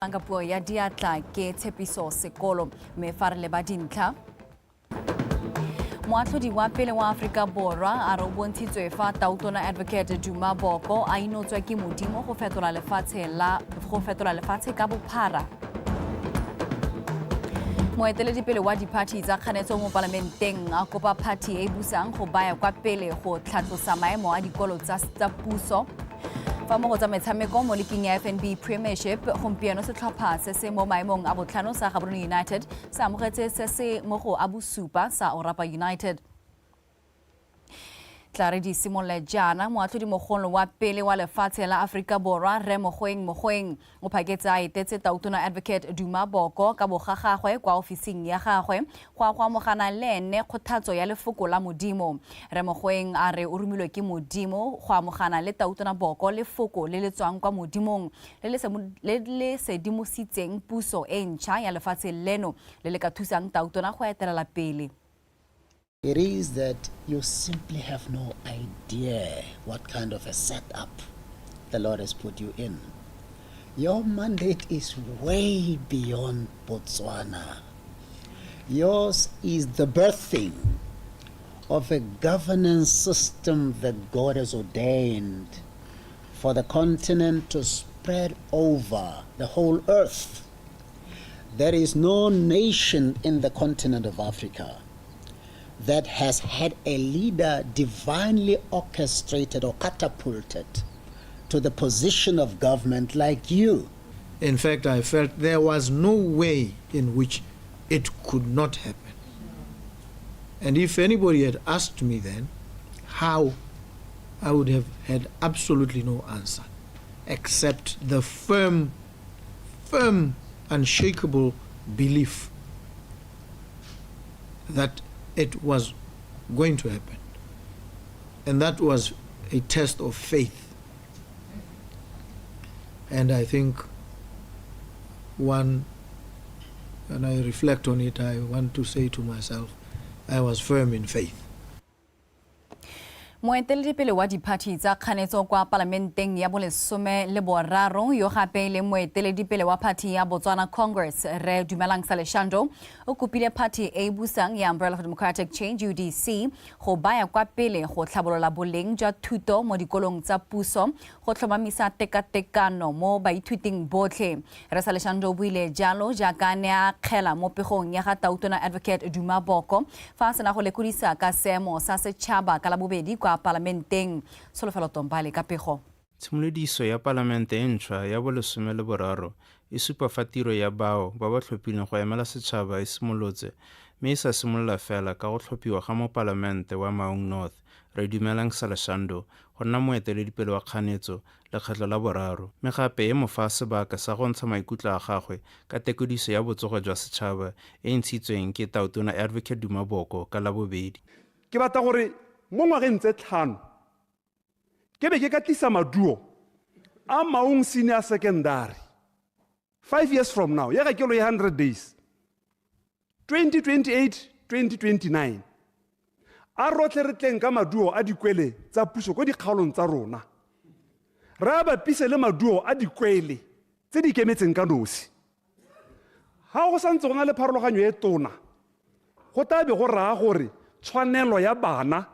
Ka puo ya diatla ke Tshepiso Sekolo, mme fa re leba dintlha, moatlhodi wa pele wa Aforika Borwa a re o bontshitswe fa Tautona Advocate Duma Boko a inotswe ke Modimo go fetola lefatshe la go fetola lefatshe ka bophara. Moeteledipele wa diphathi tsa kganetso mo palamenteng a kopa phathi e e busang go baya kwa pele go tlhatlosa maemo a dikolo tsa puso. Fa mo go tsa metshameko mo liking ya FNB Premiership gompieno, setlhopha se se mo maemong a botlhano sa Gaborone United se amogetse se se mo go a bosupa sa Orapa United. Tla re di simolole jaana. Moatlhodimogolo wa pele wa lefatshe la Aforika Borwa, Rre Mogoeng Mogoeng, o phaketse a etetse Tautona Advocate Duma Boko ka boga gagwe kwa ofising ya gagwe go a go amogana le ene kgothatso ya lefoko la Modimo. Rre Mogoeng a re o romilwe ke Modimo go amogana le Tautona Boko lefoko le le tswang kwa Modimong le le sedimositseng puso e ntšha ya lefatshe leno le le ka thusang Tautona go etelela pele. It is that you simply have no idea what kind of a setup the Lord has put you in. Your mandate is way beyond Botswana. Yours is the birthing of a governance system that God has ordained for the continent to spread over the whole earth. There is no nation in the continent of Africa that has had a leader divinely orchestrated or catapulted to the position of government like you. In fact, I felt there was no way in which it could not happen. And if anybody had asked me then how, I would have had absolutely no answer except the firm, firm, unshakable belief that it was going to happen. And that was a test of faith. And I think one, when I reflect on it, I want to say to myself, I was firm in faith. Moeteledipele wa diphathi tsa kganetso kwa palamenteng ya bo-13, yo gape e leng moeteledipele wa phathi ya Botswana Congress, Rre Dumelang Saleshando, o kopile phathi e e busang ya Umbrella for Democratic Change, UDC, go baya kwa pele go tlhabolola boleng jwa thuto mo dikolong tsa puso go tlhomamisa tekatekano mo baithuting botlhe. Rre Saleshando o buile jalo jaaka ne a kgela mo pegong ya ga Tautona Advocate Duma Boko fa a sena go lekodisa ka seemo sa setšhaba ka Labobedi kwa palamenteng. Tsholofelo Tombale ka pego. Tshimolodiso ya palamente e ntšhwa ya bo-13 e supa fa tiro ya bao ba ba tlhophilweng go emela setšhaba e simolotse, mme e sa simolola fela ka go tlhophiwa ga mopalamente wa Maun North, Rre Dumelang Saleshando, go nna moeteledipele wa kganetso lekgetlo la boraro, mme gape e mo fa sebaka sa go ntsha maikutlo a gagwe ka tekodiso ya botsogo jwa setšhaba e e ntshitsweng ke Tautona Advocate Duma Boko ka Labobedi. Ke batla gore mo ngwageng tse 5 ke be ke ka tlisa maduo a Maun Senior Secondary. 5 years from now, ya ga ke lo ya 100 days, 2028 2029, a rotlhe re tleng ka maduo a dikwele tsa puso ko dikgaolong tsa rona, re a bapise le maduo a dikwele tse di ikemetseng ka nosi. Ga go santse go na le pharologanyo e tona, go tla be go raya gore tshwanelo ya bana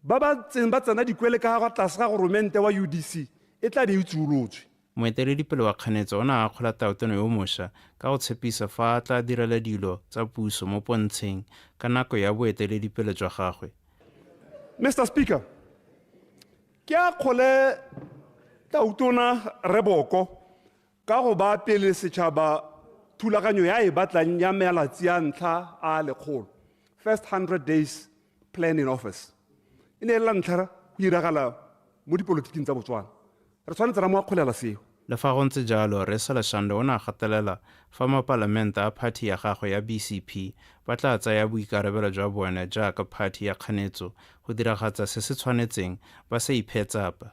ba ba tseng ba tsena dikwele ka ga tlase ga goromente wa UDC e tla be e tsuolotswe. Moeteledipele wa kganetso o ne a akgola tautona yo mošwa ka go tshepisa fa a tla direla dilo tsa puso mo pontsheng ka nako ya boeteledipele jwa gagwe. Mr Speaker, ke akgole Tautona Rre Boko ka go ba pele setšhaba thulaganyo ya e batlang ya malatsi a ntlha a 100, first 100 days plan in office. E ne e le la ntlha go iragala mo dipolotiking tsa Botswana. Re tshwanetse ra mo akgolela seo. Le fa go ntse jalo, Rre Saleshando o ne a gatelela fa mapalamente a phathi ya gagwe ya BCP ba tla tsaya boikarabelo jwa bone jaaka phathi ya kganetso go diragatsa se se tshwanetseng ba sa iphe tsapa.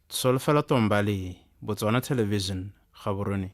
Tsholofelo Tombale, Botswana Television, Gaborone.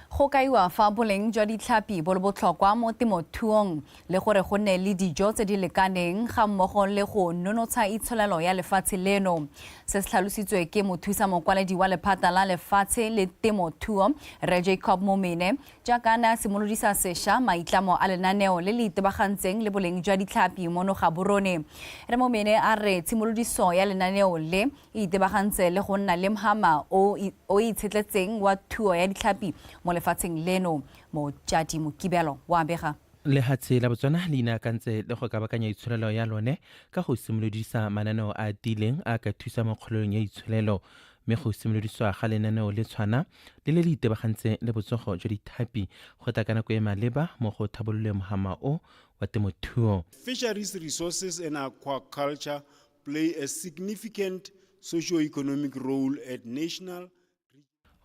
Go kaiwa fa boleng jwa ditlhapi bo le botlhokwa mo temothuong le gore go nne le dijo tse di lekaneng ga mmogo le go nonotsha itsholelo ya lefatshe leno. Se se tlhalositswe ke mothusa mokwaledi wa lephata la lefatshe le temothuo Rre Jacob Momene jaaka a ne a simolodisa sešwa maitlamo a lenaneo le le itebagantseng le boleng jwa ditlhapi mono Gaborone. Rre Momene a re tshimolodiso ya lenaneo le e itebagantse le go nna le mhama o o itshetletseng wa thuo ya ditlhapi mo lefatsheng leno. Mojadi Mokibelo wa bega. Lehatshe la Botswana le inaakantse le go kabakanya itsholelo ya lone ka go simolodisa mananeo a a tiileng a a ka thusa mo kgololong ya itsholelo mme go simolodiswa ga lenaneo le tshwana le le le itebagantseng le botsogo jwa dithapi go tla ka nako e maleba mo go thabololeng mohama o wa temothuo. Fisheries resources and aquaculture play a significant socio-economic role at national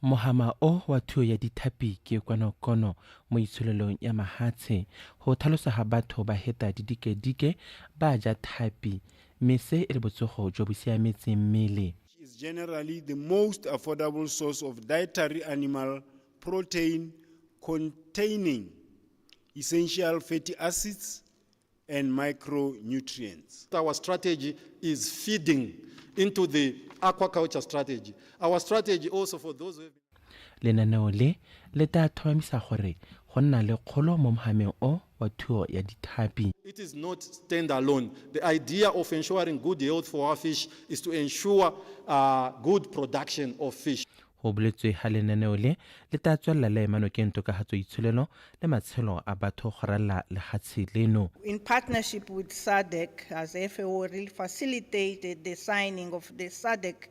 Mohama o wa thuo ya dithapi ke konokono mo itsholelong ya mahatshe. Go tlhalosa ga batho ba heta didikedike ba ja thapi mme se e le botsogo jo bo siametseng mmele. Is generally the most affordable source of dietary animal protein containing essential fatty acids and micronutrients. Our strategy is feeding into the aquaculture strategy. Our strategy also for those who have Lenaneo le le tla tlhomamisa gore go nna le kgolo mo mohameng o wa thuo ya dithapi. It is not stand alone. The idea of ensuring good health for our fish is to ensure good production of fish. Go boletswe ga lenaneo le le tla tswelela le ema nokeng tokafatso itsholelo le matshelo a batho go ralala lehatshe leno. In partnership with SADC, as FAO really facilitated the signing of the SADC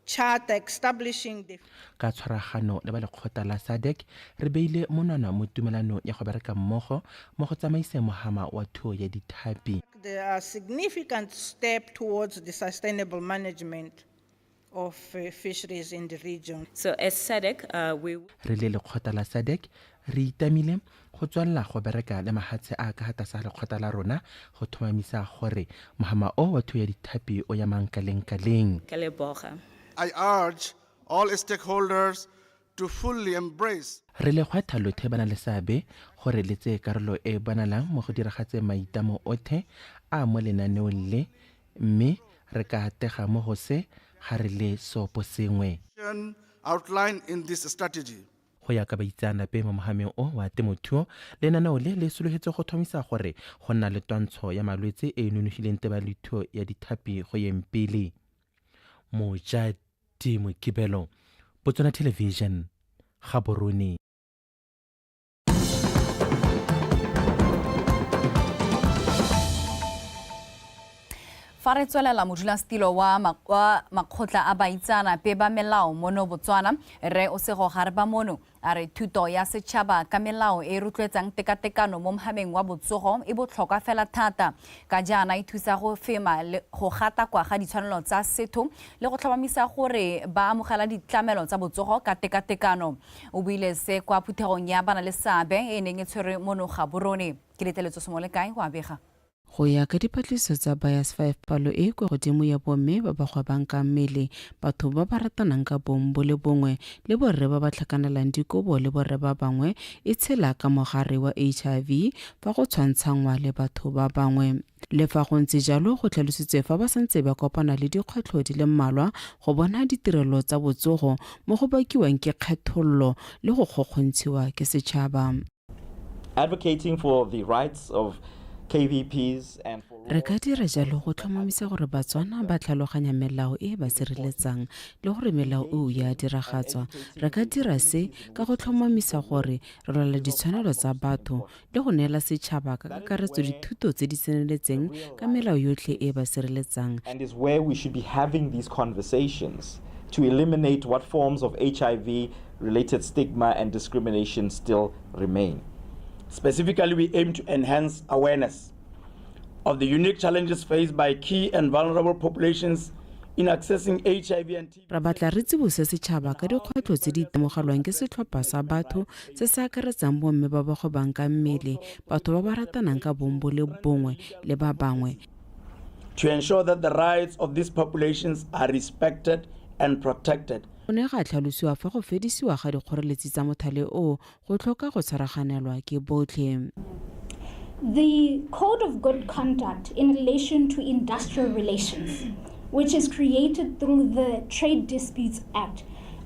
Charter establishing the Ka tshwaragano le ba lekgotla la SADC, re beile monwana mo tumelanong ya go bereka mmogo mo go tsamaiseng mohama wa thuo ya dithapi. The significant step towards the sustainable management of fisheries in the region. So as SADC, we Re le lekgotla la SADC, re itamile go tswelela go bereka le mahatshe a ka tlase ga lekgotla la rona go tlhomamisa gore mohama o wa thuo ya dithapi o ya mankalengkaleng. Ke leboga. I urge all stakeholders to fully embrace Re le gwetlha lothe ba na le seabe gore le tseye karolo e e bonalang mo go diragatseng maitamo othe a mo lenaneong le mme re ka atega mo go se ga re le seoposengwe. Outlined in this strategy. Go ya ka baitseanape mo mohameng o wa temothuo, lenaneo le le sologetse go tlhomisa gore go nna le twantsho ya malwetse e e nonofileng tebang le thuo ya dithapi go yeng pele. Mojadi Mokibelo, Botswana Television, Gaborone. Fa re tswelela modulasetilo wa makgotla a baitseanape ba melao mono Botswana, Rre Osego Garebamono, a re thuto ya setšhaba ka melao e e rotloetsang tekatekano mo mohameng wa botsogo e botlhokwa fela thata ka jaana e thusa go fema le go gatakwa ga ditshwanelo tsa setho le go tlhomamisa gore ba amogela ditlamelo tsa botsogo ka tekatekano. O buile se kwa phuthegong ya bana le seabe e e neng e tshwerwe mono Gaborone. Ke Leteletso Semolekae go a bega. Go ya ka dipatlisiso tsa Bias 5 palo e e kwa godimo ya bomme ba ba gwabang ka mmele, batho ba ba ratanang ka bong bo le bongwe le borre ba ba tlhakanelang dikobo le borre ba bangwe e tshela ka mogare wa HIV fa go tshwantshanngwa le batho ba bangwe. Le fa go ntse jalo, go tlhalositswe fa ba santse ba kopana le dikgwetlho di le mmalwa go bona ditirelo tsa botsogo mo go bakiwang ke kgethololo le go kgokgontshiwa ke setšhaba. Advocating for the rights of KVPs and for Re ka dira jalo go tlhomamisa gore Batswana ba tlhaloganya melao e e ba sireletsang le gore melao eo ya diragatswa. Re ka dira se ka go tlhomamisa gore re lwela ditshwanelo tsa batho le go neela setšhaba ka kakaretso dithuto tse di tseneletseng ka melao yotlhe e e ba sireletsang. And is where we should be having these conversations to eliminate what forms of HIV related stigma and discrimination still remain. Specifically, we aim to enhance awareness of the unique challenges faced by key and vulnerable populations in accessing HIV and TB. Re batla re tsibose setšhaba ka dikgwetlho tse di itemogelwang ke setlhopha sa batho se se akaretsang bomme ba ba gwebang ka mmele, batho ba ba ratanang ka bong bo le bongwe le ba bangwe. To ensure that the rights of these populations are respected and protected. Go ne ga tlhalosiwa fa go fedisiwa ga dikgoreletsi tsa mothale oo go tlhoka go tshwaraganelwa ke botlhe. The Code of Good Conduct in relation to industrial relations, which is created through the Trade Disputes Act,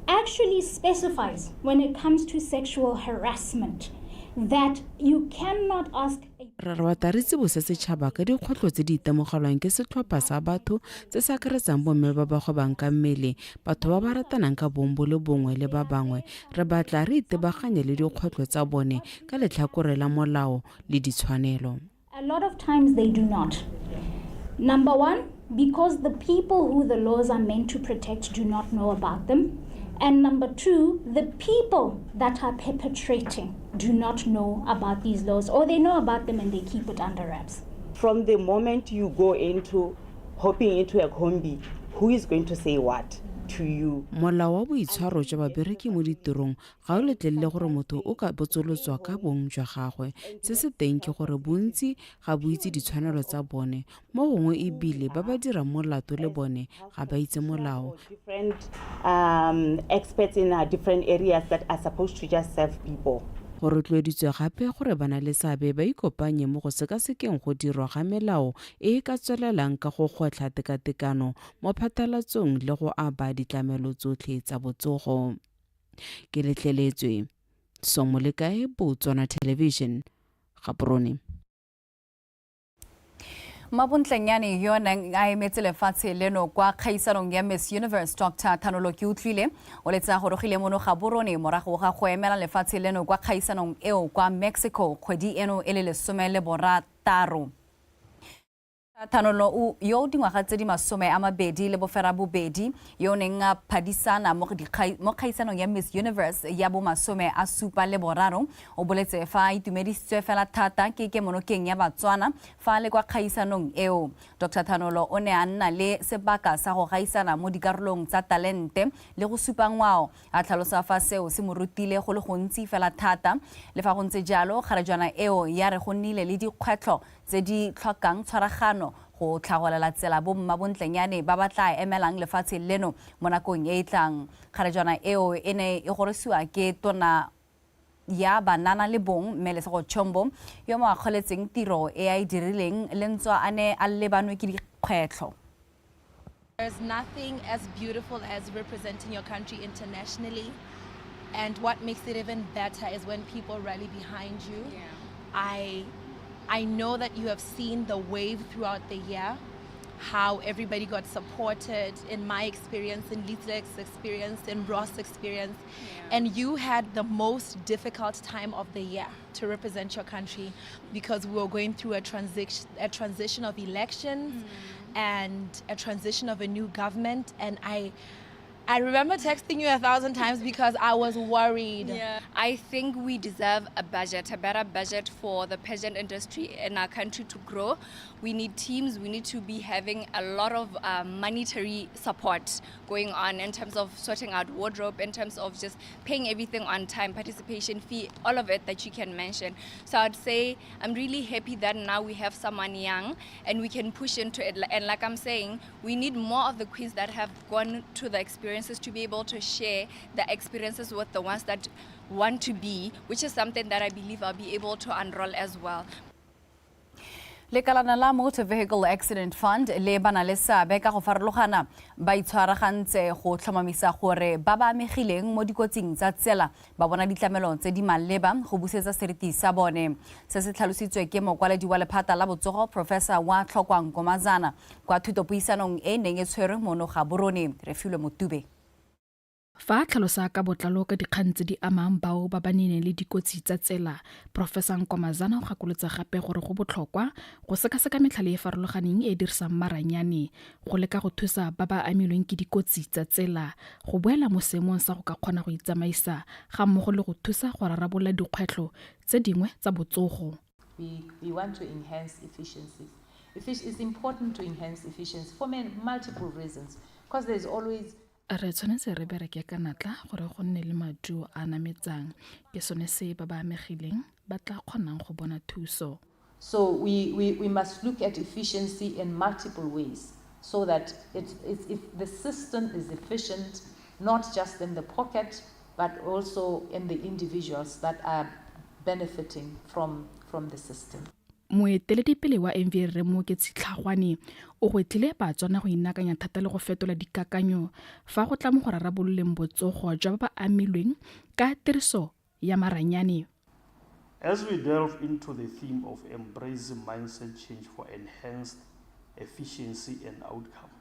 actually specifies when it comes to sexual harassment that you cannot ask Re re batla re tsibose setšhaba ka dikgwetlho tse di itemogelwang ke setlhopha sa batho se se akaretsang bomme ba ba gwebang ka mmele, batho ba ba ratanang ka bong bo le bongwe le ba bangwe. Re batla re itebaganye le dikgwetlho tsa bone ka letlhakore la molao le ditshwanelo. A lot of times they do not. Number one, because the people who the laws are meant to protect do not know about them. And number two, the people that are perpetrating do not know about these laws, or they know about them and they keep it under wraps. From the moment you go into hopping into a combi, who is going to say what to you? Molao wa boitshwaro jwa babereki mo ditirong ga o letlelele gore motho o ka botsolotswa ka bong jwa gagwe. Se se teng ke gore bontsi ga bo itse ditshwanelo tsa bone, mo gongwe e bile ba ba dirang molato le bone ga ba itse molao. Different um, experts in different areas that are supposed to just serve people. Go rotloeditswe gape gore banaleseabe ba ikopanye mo go sekasekeng go dirwa ga melao e e ka tswelelang ka go gwetlha tekatekano mo phathalatsong le go aba ditlamelo tsotlhe tsa botsogo. Ke letleletswe. Somolekae, Botswana Television, Gaborone. Mmabontlenyane yo neng a emetse lefatshe leno kwa kgaisanong ya Miss Universe Dr Thanolo Keutlwile o letse a gorogile mono Gaborone morago ga go emela lefatshe leno kwa kgaisanong eo kwa Mexico kgwedi eno e le 16. Thanolo o yo o dingwaga tse di 28 yo o neng a phadisana mo kgaisanong ya Miss Universe ya bo 73 o boletse fa a itumedisitswe fela thata ke kemonokeng ya Batswana fa a le kwa kgaisanong eo. Doctor Thanolo o ne a nna le sebaka sa go gaisana mo dikarolong tsa talente le go supa ngwao, a tlhalosa fa seo se mo rutile go le gontsi fela thata. Le fa go ntse jalo, kgarejwana eo ya re go nnile le dikgwetlho tse di tlhokang tshwaragano go tlhagolela tsela bommabontlenyane ba ba tla emelang lefatshe leno mo nakong e e tlang. Kgarejwana eo e ne e gorosiwa ke tona ya banana le bong Mme Lesego Chombo yo mo akgoletseng tiro e a e dirileng le ntswa a ne a lebanwe ke dikgwetlho. There's nothing as beautiful as representing your country internationally. And what makes it even better is when people rally behind you. Yeah. I I know that you have seen the wave throughout the year, how everybody got supported in my experience, in Lisa's experience, in Ross' experience. Yeah. And you had the most difficult time of the year to represent your country because we were going through a, transi- a transition of elections mm. and a transition of a new government. And I I remember texting you a thousand times because I was worried. Yeah. I think we deserve a budget, a better budget for the pageant industry in our country to grow. We need teams, we need to be having a lot of uh, monetary support going on in terms of sorting out wardrobe, in terms of just paying everything on time, participation fee, all of it that you can mention. So I'd say I'm really happy that now we have someone young and we can push into it. And like I'm saying, we need more of the queens that have gone to the experiences to be able to share the experiences with the ones that want to be, which is something that I believe I'll be able to unroll as well. Lekalana la Motor Vehicle Accident Fund le ba na le seabe ka go farologana ba itshwaragantse go tlhomamisa gore ba ba amegileng mo dikotsing tsa tsela ba bona ditlamelo tse di maleba go busetsa seriti sa bone. Se se tlhalositswe ke mokwaledi wa lephata la botsogo Professor wa Tlhokwang Nkomazana kwa thutopuisanong e e neng e tshwerwe mono Gaborone. Refilwe Motube. Fa a tlhalosa ka botlalo ka dikgang tse di amang bao ba baneng le dikotsi tsa tsela, Professor Nkomazana o gakolotse gape gore go botlhokwa go sekaseka metlhale e e farologaneng e e dirisang maranyane go leka go thusa ba ba amilweng ke dikotsi tsa tsela go boela mo seemong sa go ka kgona go itsamaisa ga mmogo le go thusa go rarabolola dikgwetlho tse dingwe tsa botsogo. We, we want to enhance efficiencies. It's important to enhance efficiency for many, multiple reasons because there's always Re tshwanetse re bereke ka natla gore go nne le maduo a a nametsang. Ke sone se ba ba amegileng ba tla kgonang go bona thuso. So we, we, we must look at efficiency in multiple ways so that it, it, if the system is efficient, not just in the pocket, but also in the individuals that are benefiting from, from the system. Moeteledipele wa MVA Rre Mooketsi Tlhagwane o gwetlhile Batswana go inaakanya thata le go fetola dikakanyo fa go tla mo go rarabololeng botsogo jwa ba ba amilweng ka tiriso ya maranyane. As we delve into the theme of embracing mindset change for enhanced efficiency and outcomes,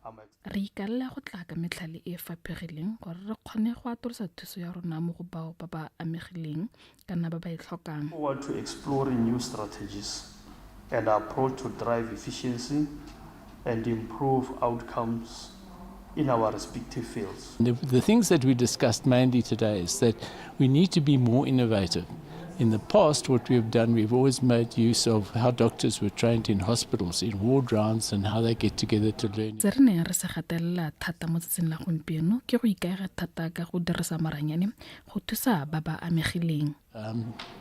I'm Re ikaelela go tla ka metlhale e e faphegileng gore re kgone go atolosa thuso ya rona mo go bao ba ba amegileng kana ba ba e tlhokang. forward to exploring new strategies and approach to drive efficiency and improve outcomes in our respective fields. The things that we discussed mainly today is that we need to be more innovative. In the past, what we've done, we've always made use of how doctors were trained in hospitals, in ward rounds, and how they get together to learn. Se re neng re se gatelela thata mo tsatsing la gompieno ke go ikaega thata ka go dirisa maranyane go thusa ba ba amegileng.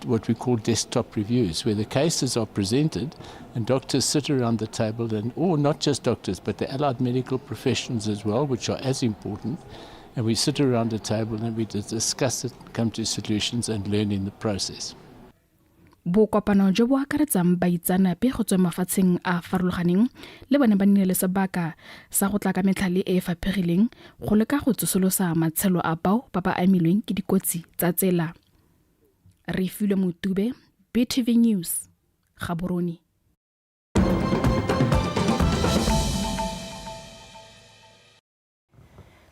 What we call desktop reviews, where the cases are presented and doctors sit around the table, and or not just doctors, but the allied medical professions as well, which are as important. And we sit around the table and we discuss it, come to solutions, and learn in the process. Bokopano jo bo akaretsang baitseanape go tswa mafatsheng a a farologaneng le bone ba nnile le sebaka sa go tla ka metlhale e e faphegileng go leka go tsosolosa matshelo a bao ba ba amilweng ke dikotsi tsa tsela. Refilwe Motube, BTV News, Gaborone.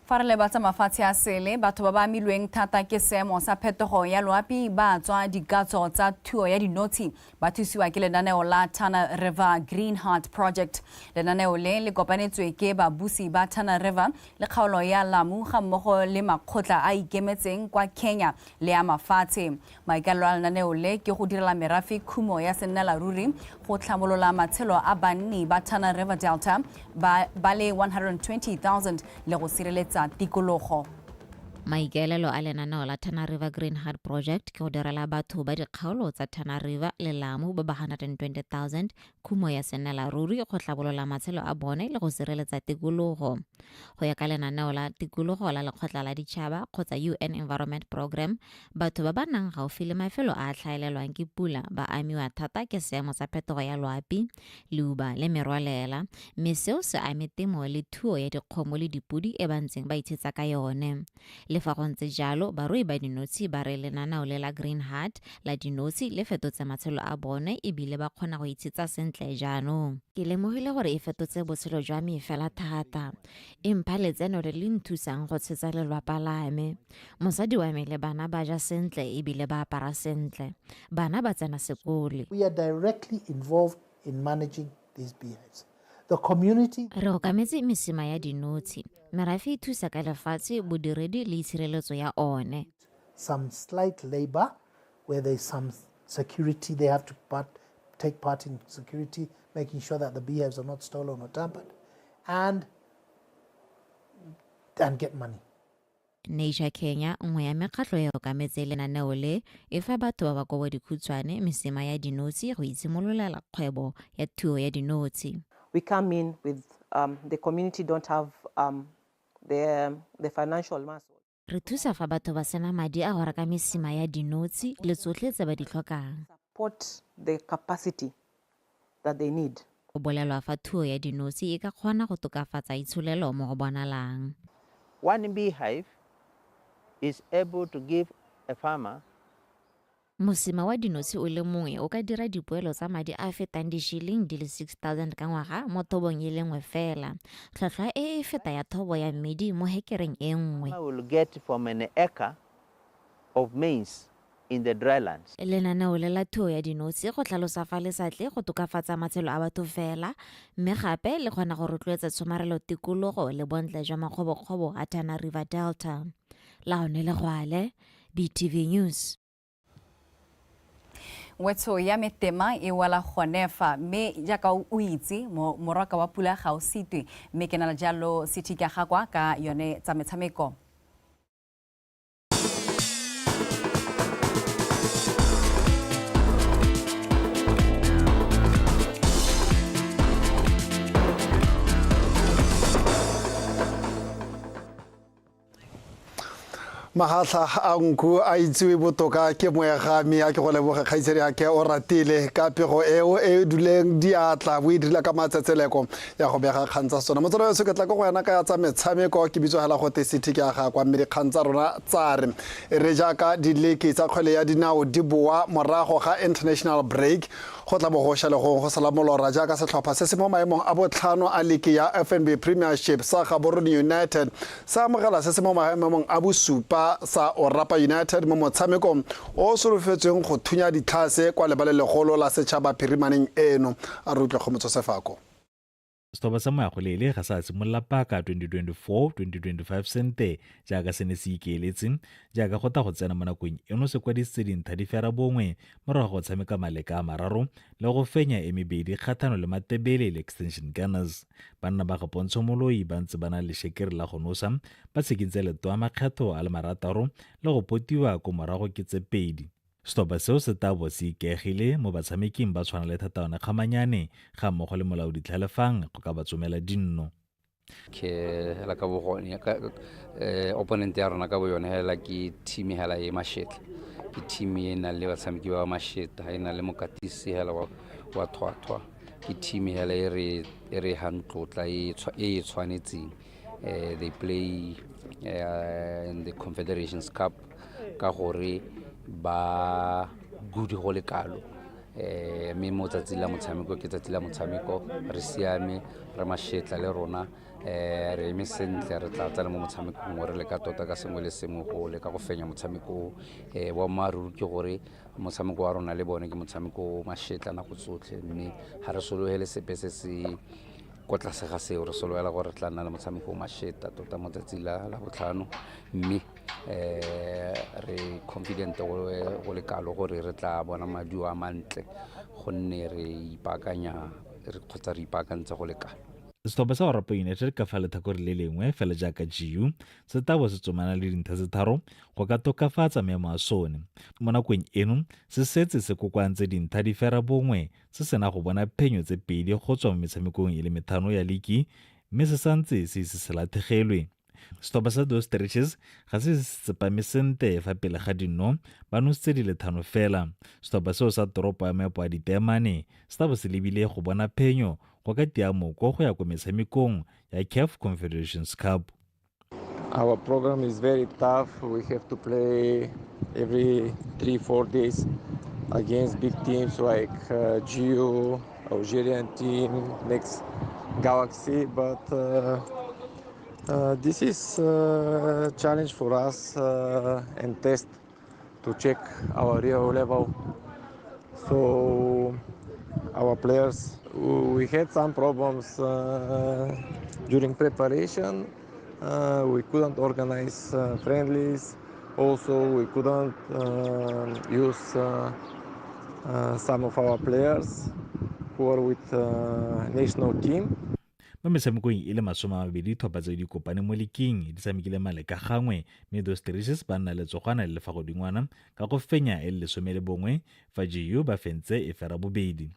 Fa re lebatsa mafatshe a sele, batho ba ba amilweng thata ke seemo sa phetogo ya loapi ba tswa dikatso tsa thuo ya dinotshi ba thusiwa ke lenaneo la Tana River Green Heart Project. Lenaneo le le kopanetswe ke babusi ba Tana River le kgaolo ya Lamu ga mmogo le makgotla a ikemetseng kwa Kenya le a mafatshe. Maikaelelo a lenaneo le ke go direla merafe khumo ya sennelaruri go tlhabolola matshelo a banni ba Tana River Delta ba le 120,000 le go sireletsa tikologo. Maikaelelo a lenaneo la Tana River Green Heart Project ke go direla batho ba dikgaolo tsa Tana River le Lamu ba ba 120,000 khumo ya sennelaruri go tlhabolola matshelo a bone le go sireletsa tikologo. Go ya ka lenaneo la tikologo la lekgotla la ditšhaba kgotsa UN Environment Programme, batho ba ba nnang gaufi le mafelo a a tlhaelelwang ke pula ba amiwa thata ke seemo sa phetogo ya loapi, leuba le merwalela, mme seo se ame temo le thuo ya dikgomo le dipodi e ba ntseng ba itshetsa ka yone. Le fa go ntse jalo, barui ba dinotshi ba re lenaneo le la Green Heart la dinotshi le fetotse matshelo a bone ebile ba kgona go itshetsa sentle jaanong. Ke lemogile gore e fetotse botshelo jwa me fela thata. E mpha letseno le le nthusang go tshetsa lelapa la me. Mosadi wa me le bana ba ja sentle ebile ba apara sentle. Bana ba tsena sekole. We are directly involved in managing these beehives. The community. Re okametse mesima ya dinotshi. Merafe e thusa ka lefatshe, bodiredi le itshireletso ya one. Some slight labor, where there's some security, they have to take part in security, making sure that the beehives are not stolen or tampered, and get money. Nature Kenya, nngwe ya mekgatlho e okametse lenaneo le, e fa batho ba ba kobo dikhutshwane mesima ya dinotshi go itshimololela kgwebo ya thuo ya dinotshi. We come in with the community don't have the financial muscle. Re thusa fa batho ba sena madi a go reka mesima ya dinotshi le tsotlhe tse ba di tlhokang. Support the capacity that they need. Go bolelwa fa thuo ya dinotshi e ka kgona go tokafatsa itsholelo mo go bonalang. One beehive is able to give a farmer Mosima wa dinotshi o le mongwe o ka dira dipoelo tsa madi a fetang dishiling di le 6,000 ka ngwaga mo thobong e le nngwe fela. Tlhwatlhwa e e feta ya thobo ya mmidi mo hekereng e nngwe. Will get from an acre of maize in the drylands. Lenaneo le la thuo ya dinotshi go tlhalosa fa le sa tle go tokafatsa matshelo a batho fela, mme gape le kgona go rotloetsa tshomarelo tikologo le bontle jwa makgobokgobo a Tana River Delta. Laone Legwale, BTV News. Wetso ya metema e wela gone fa, mme jaaka o itse moraka wa pula ga o sitwe, mme ke na le jalo sethika ga kwa ka yone tsa metshameko. Mahatlha a nku a itsiwe botoka ke moegami a ke go leboge kgaitsedi ake o ratile ka pego eo e duleng diatla bo e dirile ka matsetseleko ya go bega kgang tsa sona. Motswala weso ke tla ko go wena ka ya tsa metshameko ke bitso hela gote city ke a ga kwa mme dikgang tsa rona tsa re e re jaaka dileke tsa kgwele ya dinao di boa morago ga international break Go tla bo go sha legong go sala molora jaaka setlhopha se se mo maemong a botlhano a liki ya FNB Premiership sa Gaborone United sa amogela se se mo maemong a bosupa sa Orapa United mo motshamekong o o solofetsweng go thunya ditlhase kwa lebaleng legolo la setšhaba phirimaneng eno. A re utlwe Kgomotso Sefako. Setlhopha sa Moyagolele ga sa simolola paka 2024-2025 sente jaaka se ne se ikeeletse, jaaka go tla go tsena mo nakong eno se kwadisitse dintlha di fera bongwe morago ga go tshameka maleka a mararo le go fenya e mebedi kgatlhano le Matebele le Extension Gunners. Banna ba ga Pontsho Moloi ba ntse ba na le lešekere la go nosa, ba tshekintse letoa makgetho a le marataro le go potiwa ko morago ke tse pedi. Setlhopha seo se tla bo se ikaegile mo batshameking ba tshwana le Thataone Kgamanyane ga mmogo le Molaodi Tlhalefang go ka ba tsomela dinno. Ke hela ka bogone ka opponent ya rona ka bo yone hela ke team hela e mashetla, ke team e nang le batshameki ba masheta, e nang le mokatisi hela wa thwathwa, ke team hela e re e re hang tlotla e e tshwanetseng. They play in the Confederations Cup ka gore ba good go le kalo, mme mo tsatsing la motshameko ke tsatsi la motshameko, re siame, re mashetla le rona, re eme sentle, re tla tsena mo motshamekong re leka tota ka sengwe le sengwe go leka go fenya motshameko o. Boammaaruri ke gore motshameko wa rona le bone ke motshameko o mashetla nako tsotlhe, mme ga re sologele sepe se se ko tlase ga seo, re sologela gore re tla nna le motshameko o masheta tota mo tsatsi la botlhano, mme re confident go le kalo gore re tla bona maduo a mantle gonne re ipaakanya kgotsa re ipaakantse go le kalo. Setlhopha sa Orapa United ka fa letlhakore le lengwe fela jaaka GU se tla bo se tsomana le dintlha tse tharo go ka tokafatsa maemo a sone. Mo nakong eno se setse se kokoantse dintlha di fera bongwe se sena go bona phenyo tse pedi go tswa mo metshamekong e le methano ya liki mme se santse se ise se latlhegelwe. Setlhopha sa Dos Stretches ga se se tsepame sente fa pele ga dinno, ba nositse di le thano fela. Setlhopha seo sa toropo ya meepo a diteemane se tla bo se lebile go bona phenyo go ka tia moko go ya ko metshamekong ya CAF Confederations Cup. Our program is very tough. We have to play every 3-4 days against big teams like GU, Algerian team, next Galaxy. But this is a challenge for us and test to check our real level. So our players, we had some problems during preparation. We couldn't organize friendlies. Also, we couldn't use some of our players who are with national team. Mo metshamekong e le 20 tlhopha tse di kopane mo leking di tshamekile maleka gangwe, mme Dos Trices ba nna le tsogwana le le fa godingwana ka go fenya e le 11 fa GU ba fentse e fera bobedi.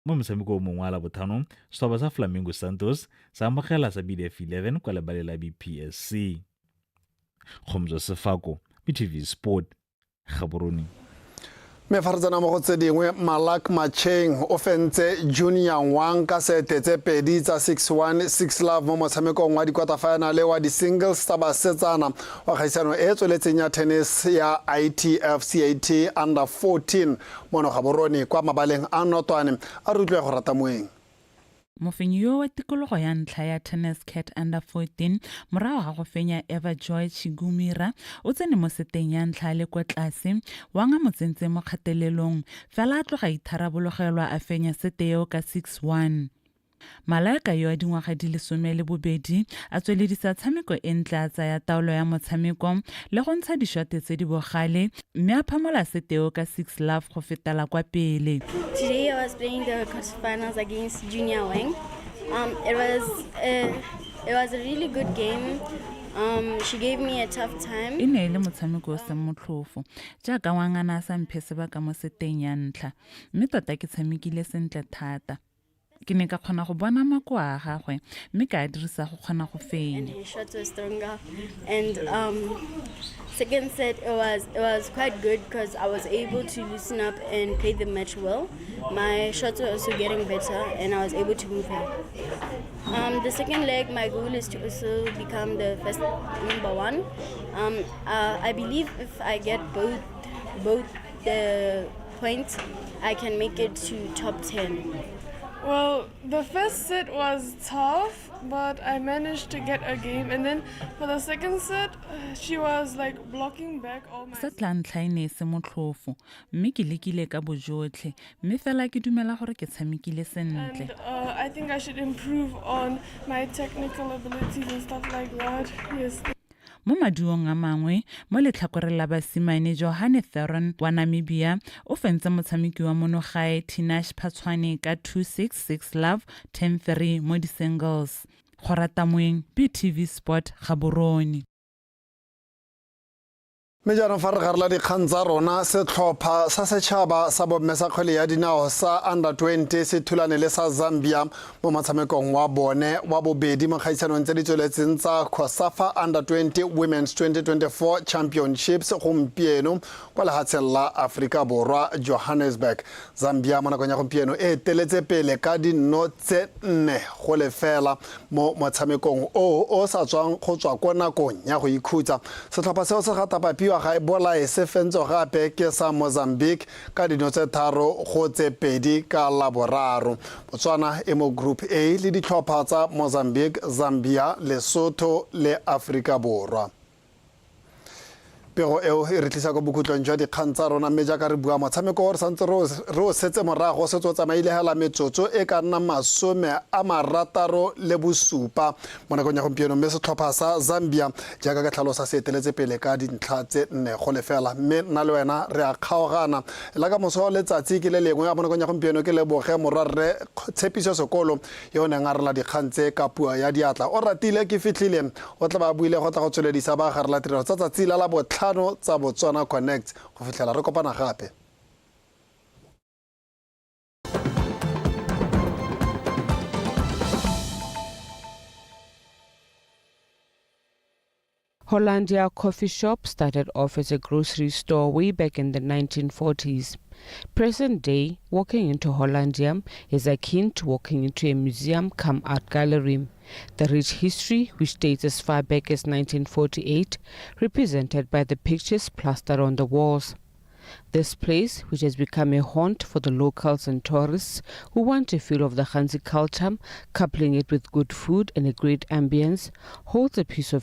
Mo motshamekong o mongwe wa Labotlhano, setlhopha sa Flamingo Santos sa amogela sa BDF 11 kwa lebaleng la BPSC. Kgomotso Sefako, BTV Sport, Gaborone. Mme fa re tsena mo go tse dingwe, Malak Macheng o fentse Junior Wang ka sete tse pedi tsa 6-1 6-love mo motshamekong wa dikwatafaenale wa di-singles tsa basetsana wa kgaisano e e tsweletseng ya tennis ya ITF CAT under 14 mono Gaborone kwa mabaleng a Notwane. A re utlwe go rata moeng. Mofenyi yo wa tikologo ya ntlha ya Tennis Cat Under 14 morago ga go fenya Eva Joy Chigumira o tsene mo seteng ya ntlha le kwa tlase, Wang a mo tsentse mo kgatelelong, fela a tloga itharabologelwa a fenya sete eo ka 6-1. Malaika yo a dingwaga di le 12 a tsweledisa tshameko e ntle, a tsaya taolo ya motshameko le go ntsha dišote tse di bogale mme a phamola sete eo ka 6-love go fetela kwa pele. Today I was playing the quarterfinals against Junior Wang. It was a really good game. She gave me a tough time. E ne e le motshameko o seng motlhofo, jaaka Wang a ne a sa mphe sebaka mo seteng ya ntlha, mme tota ke tshamekile sentle thata. Ke ne ka kgona go bona makoa a gagwe mme ka a dirisa go kgona go fenya. His shots were stronger. And second set, it was quite good because I was able to loosen up and play the match well. My shots were also getting better, and I was able to move her. The second leg, my goal is to also become the first number one. I believe if I get both the points, I can make it to top 10. Well, the first set was tough, but I managed to get a game. And then for the second set, she was like blocking back all my. Set la ntlha e ne e se motlhofo mme ke lekile ka bojotlhe mme fela ke dumela gore ke tshamekile sentle. And I think I should improve on my technical abilities and stuff like that. Yes. Mo maduong a mangwe mo letlhakoreng la basimane, Johane Theron wa Namibia o fentse motshameki wa monogae Tinash Phatshwane ka 2-6, 6-love, 10-3 mo di-singles. Go rata moeng, BTV Sport, Gaborone. Mme jaanong fa re garela dikgang tsa rona, setlhopha sa setšhaba sa bomme sa kgwele ya dinao sa under 20 se thulane le sa Zambia mo motshamekong wa bone wa bobedi mo kgaisanong tse di tsweletseng tsa COSAFA Under 20 Women's 2024 Championships gompieno kwa lehatsheng la Aforika Borwa, Johannesburg. Zambia mo nakong ya gompieno e eteletse pele ka 4-0 mo motshamekong o o sa tswang go tswa ko nakong ya go ikhutsa. Setlhopha seo se gata papiwa ga e bolae se fentswe gape ke sa Mozambique ka 3-2 ka Laboraro. Botswana e mo Group A le ditlhopha tsa Mozambique, Zambia, Lesotho le Aforika Borwa. Pego eo e re tlisa ko bokhutlong jwa dikgang tsa rona, mme jaaka re bua, motshameko o re santse re o setse morago o setse o tsamaile hela metsotso e ka nna 67 mo nakong ya gompieno, mme setlhopha sa Zambia, jaaka ka tlhalosa, se eteletse pele ka dintlha tse 4-0. Mme nna le wena re a kgaogana la ka moso, letsatsi ke le lengwe. Ya mo nakong ya gompieno ke leboge morwarre Tshepiso Sekolo yo o neng a rela dikgang tse ka puo ya diatla. O ratile ke fitlhile o tla ba buile go tla go tsweledisa ba garela tirelo tsa tsatsi la Labotlhano tsa Botswana Connect. Go fitlhela re kopana gape. Hollandia Coffee Shop started off as a grocery store way back in the 1940s. Present day, walking into Hollandia is akin to walking into a museum come art gallery. The rich history, which dates as far back as 1948, represented by the pictures plastered on the walls. This place, which has become a haunt for the locals and tourists who want a feel of the Ghanzi culture, coupling it with good food and a great ambience, holds a piece of